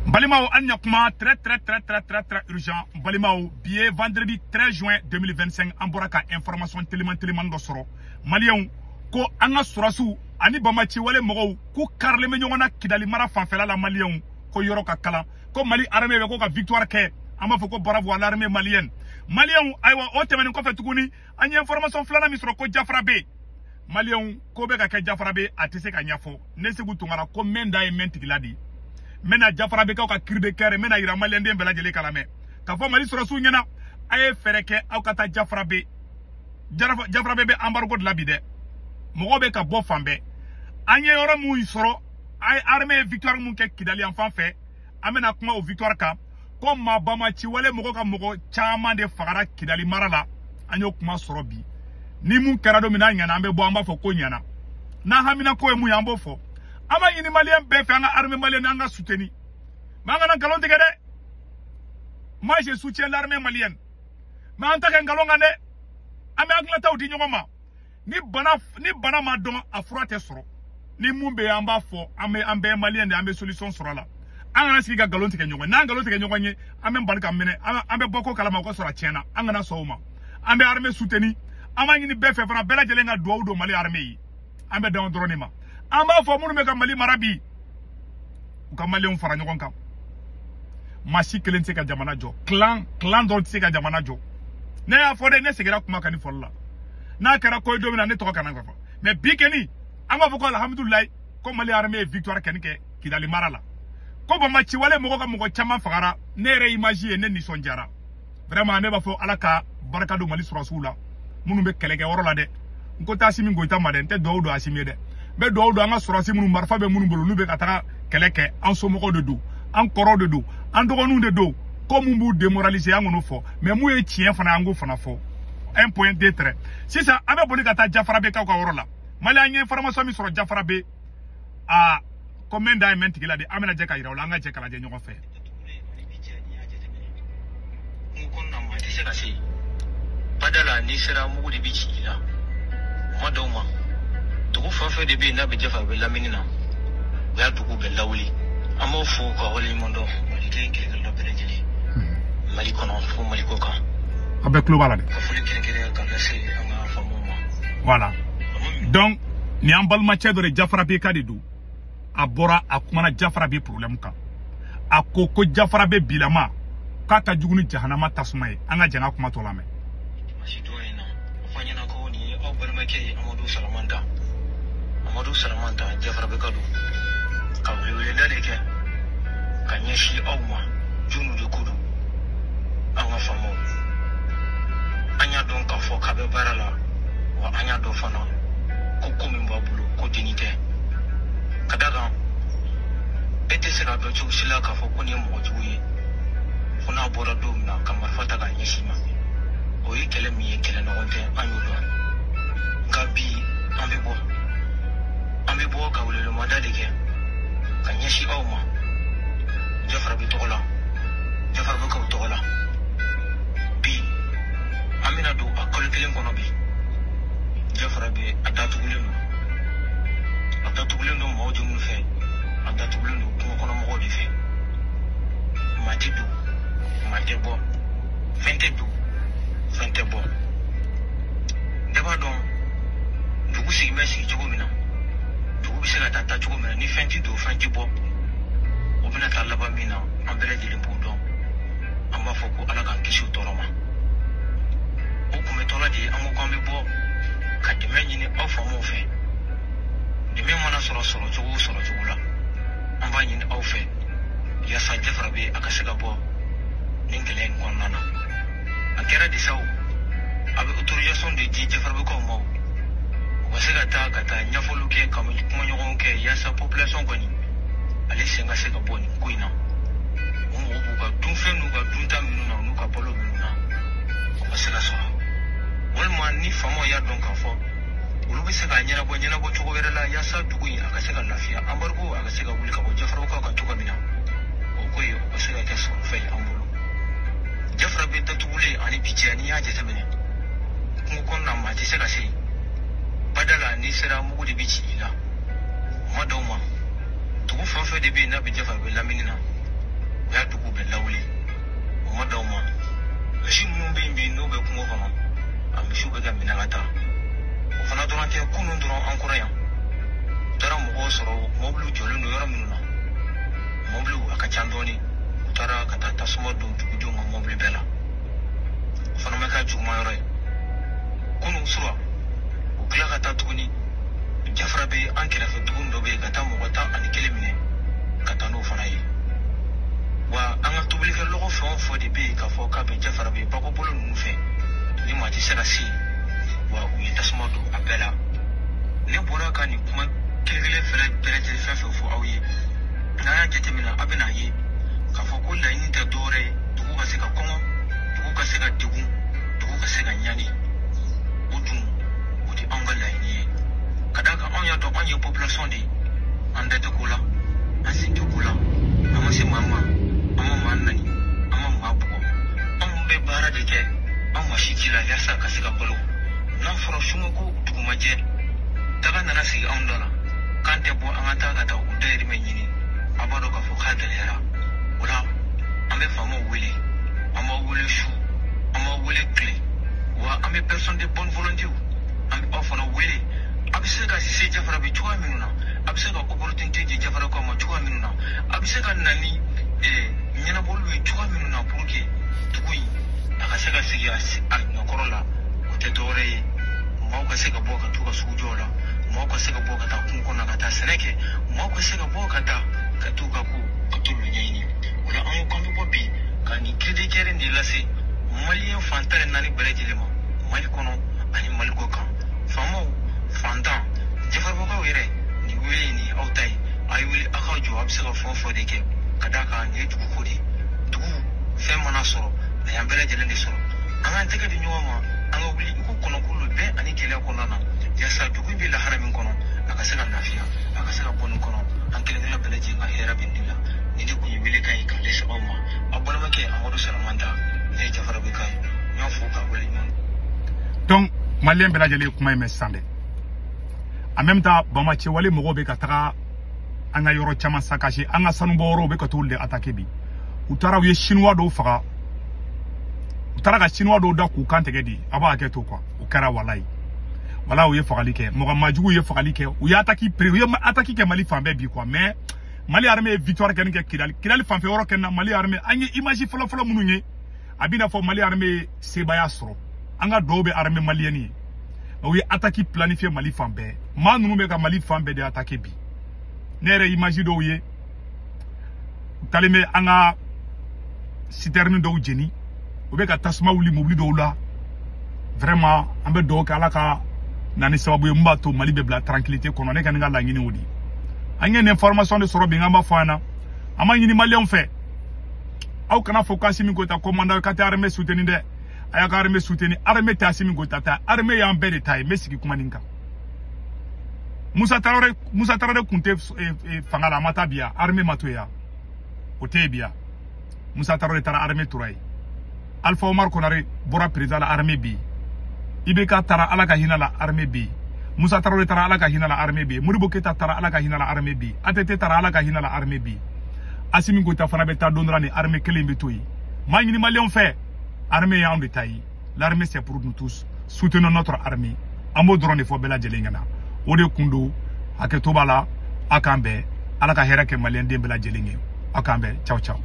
Balimaw, an ɲakuma, très très très très très très urgent. Balimaw, bi ye vendredi 13 juin 2025. An bɔra ka information teliman teliman dɔ sɔrɔ, maliyɛnw, ko an ka sɔrɔsiw ani bamaci wale mɔgɔw k'u karilen bɛ ɲɔgɔn na Kidali mara fanfɛla la. Maliyɛnw, ko yɔrɔ ka kalan, ko Mali armée bɛ ko ka victoire kɛ. An b'a fɔ ko bravo à l'armée malienne. Maliyɛnw, ayiwa, o tɛmɛnen kɔfɛ tuguni, an ye information filanan min sɔrɔ, ko Jafarabe, maliyɛnw, ko bɛ ka kɛ Jafarabe, a tɛ se ka ɲɛfɔ. Ne Segu Tunkara ko mɛn da ye mɛn tigila de ye. N bɛna Jafarabekaw ka cri de cœur, n bɛna yira maliyɛnden bɛɛ lajɛlen kala mɛn k'a fɔ Mali sɔrɔsiw ɲɛna, a ye fɛɛrɛ kɛ aw ka taa Jafarabe. Jafarabe bɛ embargo de la bi dɛ. Mɔgɔw bɛ ka bɔ fan bɛɛ. An ye yɔrɔ mun sɔrɔ, a ye armée ye victoire mun kɛ Kidali yan fan fɛ, an bɛna kuma o victoire kan. Ko maa bamaci wale mɔgɔ ka mɔgɔ caman de fagara Kidali mara la. An y'o kuma sɔrɔ bi. Ni mun kɛra don min n'a ɲɛna, an bɛ bɔ, an b'a fɔ ko ɲɛna. N'an hamina ko ye mun ye, an b'o fɔ. An b'a ɲini maliyɛn bɛɛ fɛ, an ka armée malienne, an ka soutenir, mais an kana nkalon tigɛ dɛ. Moi, je soutiens l'armée malienne, mais an ta kɛ nkalon kan dɛ. An bɛ hakilinataw di ɲɔgɔn ma. Ni bana ma dɔn, a fura tɛ sɔrɔ. Ni mun bɛ yen, an b'a fɔ. An bɛ, an bɛɛ ye maliyɛn de ye, an bɛ solution sɔrɔ a la. An kana sigi ka nkalon tigɛ ɲɔgɔn ye. N'an nkalon tigɛ ɲɔgɔn ye, an bɛ bali ka minɛ, an bɛ bɔ ko kalama, o ka sɔrɔ a tiɲɛna. An kana sɔn o ma. An bɛ armée soutenir. An b'a ɲini bɛɛ fɛ fana, bɛɛ lajɛlen ka dugawu don Mali armée ye. An bɛ dan o dɔrɔn de ma. An b'a fɔ minnu bɛ ka Mali mara bi, u ka maliyɛnw fara ɲɔgɔn kan. Maa si kelen tɛ se ka jamana jɔ, clan clan dɔrɔn tɛ se ka jamana jɔ. Ne y'a fɔ dɛ, ne seginna kuma kan ni fɔli la. N'a kɛra ko ye don min na, ne tɔgɔ kana fɔ. Mais bi kɛni, an b'a fɔ ko alhamdulilayi, ko Mali armée ye victoire kɛni kɛ Kidali mara la, ko bamaci wale mɔgɔ ka mɔgɔ caman fagara. Ne yɛrɛ image ye, ne nisɔndiyara vraiment. Ne b'a fɔ Ala ka barika don Mali sɔrɔsiw la minnu bɛ kɛlɛkɛ yɔrɔ la dɛ. N ko tɛ Asimi Goyita ma dɛ, n tɛ dugawu don Asimi ye dɛ. N bɛ dugawu don an ka sɔrɔsi minnu marifa bɛ minnu bolo, n'u bɛ ka taga kɛlɛ kɛ. An somɔgɔw de don, an kɔrɔw de don, an dɔgɔninw de don. Ko mun b'u démoraliser, an k'o fɔ, mais mun ye tiɲɛ fana, an k'o fana fɔ. Un point, deux traits. Sisan an bɛ boli ka taa Jafarabekaw ka yɔrɔ la. Mali, an ye information min sɔrɔ Jafarabe, a ko mɛn da ye mɛn tigi la de. An bɛna jɛ ka yira o la. An ka jɛ ka lajɛ ɲɔgɔn fɛ. Kungo kɔnɔna, maa tɛ se ka se bada la. N'i sera, mugu de bɛ ci i la. O ma d'aw ma. Dugu fɛn fɛn de bɛ yen n'a bɛ Jafa, a bɛ lamini na, o y'a dugu bɛɛ lawuli. An b'aw fo ka waleɲuman dɔn, maliden kelen-kelenna bɛɛ lajɛlen, Mali kɔnɔ fo Mali kɔ kan. Aw bɛɛ tulo b'a la dɛ. Ka foli kɛrɛnkɛrɛn ka lase an ka faamaw ma. Voilà. Faama min Donc nin y'an balimacɛ dɔ de, Jafarabe de don. A bɔra, a kumana Jafarabe problème kan. A ko ko Jafarabe bilama k'a ka jugu ni jahanama tasuma ye. An ka jɛn ka kuma tɔ lamɛn. Dimanche don in na, o fɔ an ɲɛna ko nin ye aw balimakɛ ye, Amadu Salamanta. Amadu Salamanta, Jafarabeka don, ka weleweleda de kɛ ka ɲɛsin aw ma. Jonu de ko don, an ka faamaw, an y'a dɔn k'a fɔ k'a bɛ baara la wa. An y'a dɔn fana ko ko min b'a bolo, ko denni tɛ. Ka da kan, e tɛ se k'a dɔn cogo si la k'a fɔ ko nin ye mɔgɔ jugu ye, fo n'a bɔra don min na ka marifa ta k'a ɲɛsin ma. O ye kɛlɛ min ye, kɛlɛ ɲɔgɔn tɛ, an y'o dɔn. Nka bi, an bɛ bɔ, an bɛ bɔ ka welewelemada de kɛ ka ɲɛsin aw ma, Jafarabi tɔgɔ la, Jafarabikaw tɔgɔ la. Bi, an bɛna don a kalo kelen kɔnɔ. Bi, Jafarabi a datugulen don. A datugulen don maaw jumɛn fɛ? A datugulen don kungo kɔnɔ mɔgɔw de fɛ. Maa tɛ don, maa tɛ bɔ, fɛn tɛ don, fɛn tɛ bɔ. Bɛɛ b'a dɔn dugu sigi bɛ sigi cogo min na, dugu bɛ se ka taa taa cogo min na. Ni fɛn ti don, fɛn ti bɔ, o bɛna taa laban min na, an bɛɛ lajɛlen b'o dɔn. An b'a fɔ ko Ala k'an kisi o tɔɔrɔ ma. O kunbɛtɔla de ye, an ko k'an bɛ bɔ ka dɛmɛ ɲini aw faamaw fɛ. Dɛmɛ mana sɔrɔ, sɔrɔ cogo o sɔrɔ cogo la, an b'a ɲini aw fɛ yaasa Jafarabe a ka se ka bɔ nin gɛlɛya in kɔnɔna na. A kɛra de sa, o a bɛ autorisation de di Jafarabekaw ma, o u ka se ka taa ka taa ɲɛfɔliw kɛ, ka kumaɲɔgɔnw kɛ, yaasa population kɔni ale sen ka se ka bɔ nin ko in na. O mɔgɔw b'u ka dunfɛn n'u ka dunta minnu na, n'u ka balo minnu na, o ka se ka sɔrɔ. Walima ni faamaw y'a dɔn k'a fɔ olu bɛ se k'a ɲɛnabɔ ɲɛnabɔ cogo wɛrɛ la, yaasa dugu in a ka se ka lafiya, embargo a ka se ka wuli ka bɔ Jafarabekaw kan cogo min na, o ko ye o ka se ka kɛ sɔrɔ fɛn ye an bolo. Jafarabe datugulen ani bi cɛ, n'i y'a jateminɛ, kungo kɔnɔna, maa tɛ se ka se bada la. N'i sera, mugu de bɛ ci i la. O ma d'aw ma. Dugu fɛn fɛn de bɛ yen n'a bɛ Jafarabe lamini na, U y'a dugu bɛɛ lawuli, o ma dan o ma, misi minnu bɛ yen bi n'u bɛ kungo kɔnɔ, a misiw bɛ ka minɛ ka taa. O fana dɔrɔn tɛ, kunun dɔrɔn an kɔrɔ yan, u taara mɔgɔw sɔrɔ mɔbiliw jɔlen don yɔrɔ minnu na, mɔbiliw a ka ca dɔɔni, u taara ka taa tasuma don dugudenw ka mɔbili bɛɛ la. O fana ma kɛ juguman yɔrɔ ye. Kunun sura u tila ka taa tuguni Jafara bɛ an kɛrɛfɛ dugu dɔ bɛ yen, ka taa mɔgɔ 11 minɛ ka taa n'o fana ye. Wa an ka tobilikɛ lɔgɔ fɛn o fɛn de bɛ yen k'a fɔ k'a bɛ Jafara bɛ bakɔbolo ninnu fɛ, ni maa tɛ se ka se yen, wa u ye tasuma don a bɛɛ la. Ne bɔra ka nin kuma kelen kelen fɛnɛ bɛɛ lajɛlen fɛn fɛn fɔ aw ye, n'an y'a jateminɛ a bɛna ye k'a fɔ ko laɲini tɛ dɔwɛrɛ ye, dugu ka se ka kɔngɔ, dugu ka se ka degun, dugu ka se ka ɲani. O dun o tɛ anw ka laɲini ye, ka d'a kan anw y'a dɔn anw ye population de ye, an da tɛ ko la, an sen tɛ ko la, an ma se maa ma, an ma maa nani, an ma maa bugɔ, anw bɛ baara de kɛ, an ma si ci la yaasa ka se ka balo. N'a fɔra sungɔ dugu ma jɛ, daga nana sigi anw da la k'an tɛ bɔ, an ka taa ka taa u dayirimɛ ɲini, a b'a dɔn k'a fɔ k'a gɛlɛyara. O la an bɛ faamaw wele, an b'aw wele su, an b'aw wele tile, wa an bɛ personne de bonne volonté, an bɛ aw fana wele. A bɛ se ka se Jafara bɛ cogoya minnu na, a bɛ se ka opportunité di Jafarakaw ma cogoya minnu na, a bɛ se ka na ni ɲɛnabɔliw ye cogoya minnu na pour que dugu in a ka se ka sigi a ɲɔkɔrɔ la. O tɛ dɔwɛrɛ ye, maaw ka se ka bɔ ka t'u ka sugujɔw la, maaw ka se ka bɔ ka taa kungo kɔnɔ ka taa sɛnɛ kɛ, maaw ka se ka bɔ ka taa ka t'u ka ko ka t'olu ɲɛɲini. O la an ko k'an bɛ bɔ bi ka nin cri de cœur in de lase maliyɛn fan 14 bɛɛ lajɛlen ma, Mali kɔnɔ ani Mali kɔ kan, faamaw, fantan, Jafarabakaw yɛrɛ, nin wele nin aw ta ye, a ye wuli aw ka jɔ, a bɛ se ka fɛn o fɛn de kɛ, ka d'a kan nin ye duguko de ye. Dugu fɛn mana sɔrɔ, a y'an bɛɛ lajɛlen de sɔrɔ. An k'an tɛgɛ di ɲɔgɔn ma, an ka wuli i ko kɔnɔkulu bɛɛ ani gɛlɛya kɔnɔna na, yaasa dugu in bɛ lahara min kɔnɔ a ka se ka lafiya, a ka se ka bɔ nin kɔnɔ. An kelen kelen bɛɛ lajɛlen ka hɛrɛ bɛ nin la. Nin de kun ye welekan ye k'a lase aw ma. Aw balimakɛ Amadu Saramanta, ne ye Jafara bɛ ka ye, n y'a fo k'a waleɲuman. Donc maliyɛn bɛɛ lajɛlen ye kuma in mɛn sisan dɛ. En même temps, Bamacɛ wale mɔgɔw bɛ ka taga an ka yɔrɔ caman saccagé, an ka sanubɔyɔrɔw bɛ ka t'olu de attaquer bi. U taara u ye chinois dɔw faga, u taara ka chinois dɔw da k'u kan tigɛ de, a b'a hakɛ to quoi. O kɛra walayi, wala u ye fagali kɛ, mɔgɔ majugu ye fagali kɛ, u ye attaque pré, u ye attaque kɛ Mali fan bɛɛ bi quoi. Mais Mali armée ye victoire kɛ nin kɛ Kidali, Kidali fanfɛ yɔrɔ kɛ na Mali armée, an ye image fɔlɔ-fɔlɔ minnu ye, a b'i n'a fɔ Mali armée ye sebaaya sɔrɔ. An ka duwawu bɛ armée malienne ye, u ye attaque planifié Mali fan bɛɛ. Maa ninnu bɛ ka Mali fan bɛɛ de attaquer bi. Ne yɛrɛ image dɔw ye, u taalen bɛ an ka citerne dɔw jeni, u bɛ ka tasuma wuli mobili dɔw la. Vraiment an bɛ dugawu kɛ Ala ka na ni sababu ye mun b'a to Mali bɛ bila tranquillité kɔnɔ. Ne kɔni ka laɲini o de ye. An ye nin information de sɔrɔ bi, n k'an b'a fɔ an ɲɛna. An b'a ɲini maliyɛnw fɛ, aw kana fɔ k'Asimi Goyita commandant k'a tɛ armée soutenir dɛ. A y'a ka armée soutenir. Armée tɛ Asimi Goyita ta, armée y'an bɛɛ de ta ye. N bɛ sigi kuma nin kan. Musa Tarawele, Musa Tarawele kun tɛ fanga la, a ma taa bi yan, armée ma to yen, o tɛ yen bi yan. Musa Tarawele taara, armée tora yen. Alpha Omar Konare bɔra président la, armée bɛ yen. IBK taara, Ala ka hinɛ la, armée bɛ yen. Musa Tarawele taara, Ala ka hinɛ la, armée bɛ yen. Modibo Keyita taara, Ala ka hinɛ la, armée bɛ yen. ATT taara, Ala ka hinɛ la, armée bɛ yen. Asimi Goyita fana bɛ taa don dɔ la, ni armée kelen bɛ to yen. Maa ɲini maliyɛnw fɛ, armée y'anw de ta ye. L'armée, c'est pour nous tous. Soutenons notre armée. An b'o dɔrɔn de fɔ bɛɛ lajɛlen ɲɛna. O de kun don. Hakɛto b'a la, a k'an bɛn. Ala ka hɛrɛ kɛ maliyɛn den bɛɛ lajɛlen ye. Aw k'an bɛn. Ciao ciao.